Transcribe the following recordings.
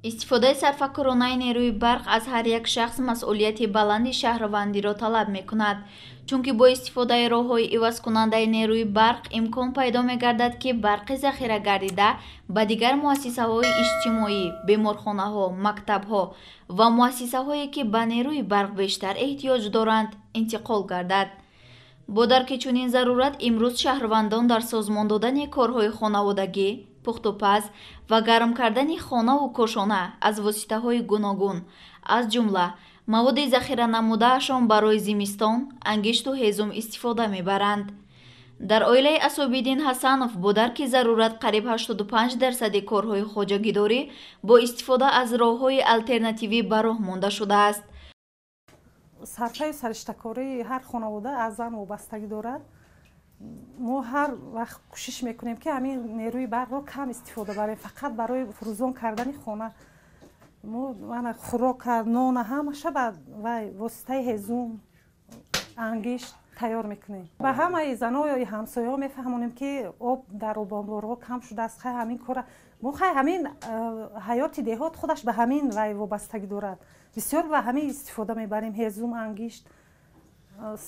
Истифодаи сарфакоронаи нерӯи барқ аз ҳар як шахс масъулияти баланди шаҳрвандиро талаб мекунад, чунки бо истифодаи роҳҳои ивазкунандаи нерӯи барқ имкон пайдо мегардад, ки барқи захира гардида ба дигар муассисаҳои иҷтимоӣ, беморхонаҳо, мактабҳо ва муассисаҳое, ки ба нерӯи барқ бештар эҳтиёҷ доранд, интиқол гардад. Бо дарки чунин зарурат имрӯз шаҳрвандон дар созмон додани корҳои хонаводагӣ, пухтупаз ва гарм кардани хонаву кошона аз воситаҳои гуногун, аз ҷумла маводи захира намудаашон барои зимистон, ангишту ҳезум истифода мебаранд. Дар оилаи Асобиддин Ҳасанов бо дарки зарурат қариб 85% корҳои хоҷагидорӣ бо истифода аз роҳҳои алтернативӣ ба роҳ монда шудааст. Сарфаю сариштакории ҳар хонавода аз зан вобастагӣ дорад. Мо ҳар вақт кӯшиш мекунем, ки ҳамин нерӯи барқро кам истифода барем, фақат барои фурӯзон кардани хона. Мо мана хӯрока, нона, ҳамаша ба вай воситаи ҳезум, ангишт тайёр мекунем. Ба ҳамаи занои ҳамсояҳо мефаҳмонем, ки об дар обанборҳо кам шудааст. Хай, ҳамин кора мо, хай, ҳамин ҳаёти деҳот худаш ба ҳамин вай вобастагӣ дорад. Бисёр ба ҳамин истифода мебарем: ҳезум, ангишт,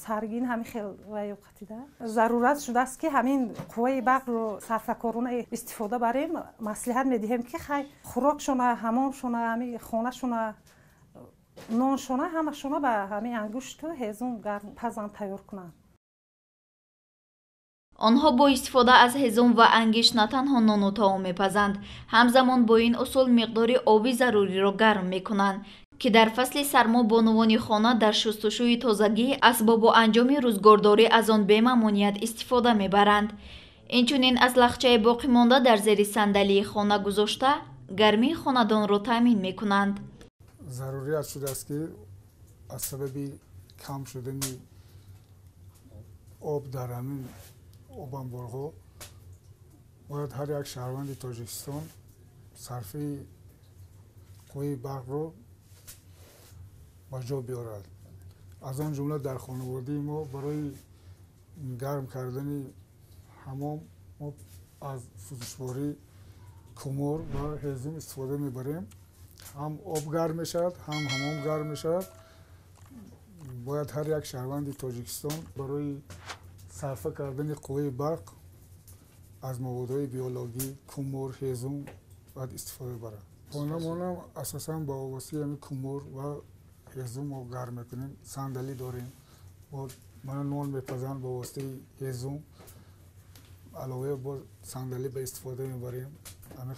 саргин, ҳамин хел вайоқатида. Зарурат шудааст, ки ҳамин қувваи барқро сарфакорона истифода барем. Маслиҳат медиҳем, ки хай, хӯрокшона, ҳамомшона, ҳамин хонашона, ноншона, ҳамашона ба ҳамин ангушту ҳезум гарм пазан, тайёр кунанд. Онҳо бо истифода аз ҳезум ва ангишт на танҳо нону таом мепазанд, ҳамзамон бо ин усул миқдори оби заруриро гарм мекунанд, ки дар фасли сармо бонувони хона дар шустушӯи тозагии асбобу анҷоми рӯзгордорӣ аз он бемамоният истифода мебаранд. Инчунин аз лахчаи боқимонда дар зери сандалии хона гузошта, гармии хонадонро таъмин мекунанд. Зарурият шудааст, ки аз сабаби кам шудани об дар ҳамин обанборҳо бояд ҳар як шаҳрванди Тоҷикистон сарфаи қувваи барқро ба ҷо биёрад. Аз он ҷумла дар хонаводаи мо барои гарм кардани ҳамом мо аз сӯзишворӣ кумор ва ҳезум истифода мебарем. Ҳам об гарм мешавад, ҳам ҳамом гарм мешавад. Бояд ҳар як шаҳрванди Тоҷикистон барои сарфа кардани қувваи барқ аз маводҳои биологӣ, кумор, ҳезум бояд истифода барад. Хонамонам асосан ба воситаи ҳамин кумор ва ҳезум мо гарм мекунем. Сандалӣ дорем, мана нон мепазанд ба воситаи ҳезум, аловаи бо сандалӣ ба истифода мебарем. Ҳамин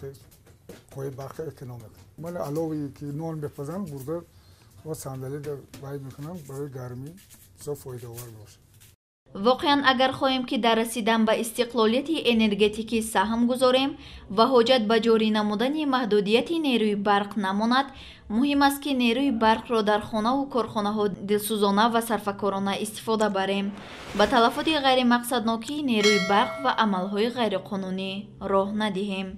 қувваи барқи эконом мекунем. Мана алове ки нон мепазанд, бурда бо сандалӣ вай мекунам, барои гармӣ бисёр фоидаовар мебошад. Воқеан, агар хоҳем, ки дар расидан ба истиқлолияти энергетикӣ саҳм гузорем ва ҳоҷат ба ҷорӣ намудани маҳдудияти нерӯи барқ намонад, муҳим аст, ки нерӯи барқро дар хонаву корхонаҳо дилсӯзона ва сарфакорона истифода барем, ба талафоти ғайримақсаднокии нерӯи барқ ва амалҳои ғайриқонунӣ роҳ надиҳем.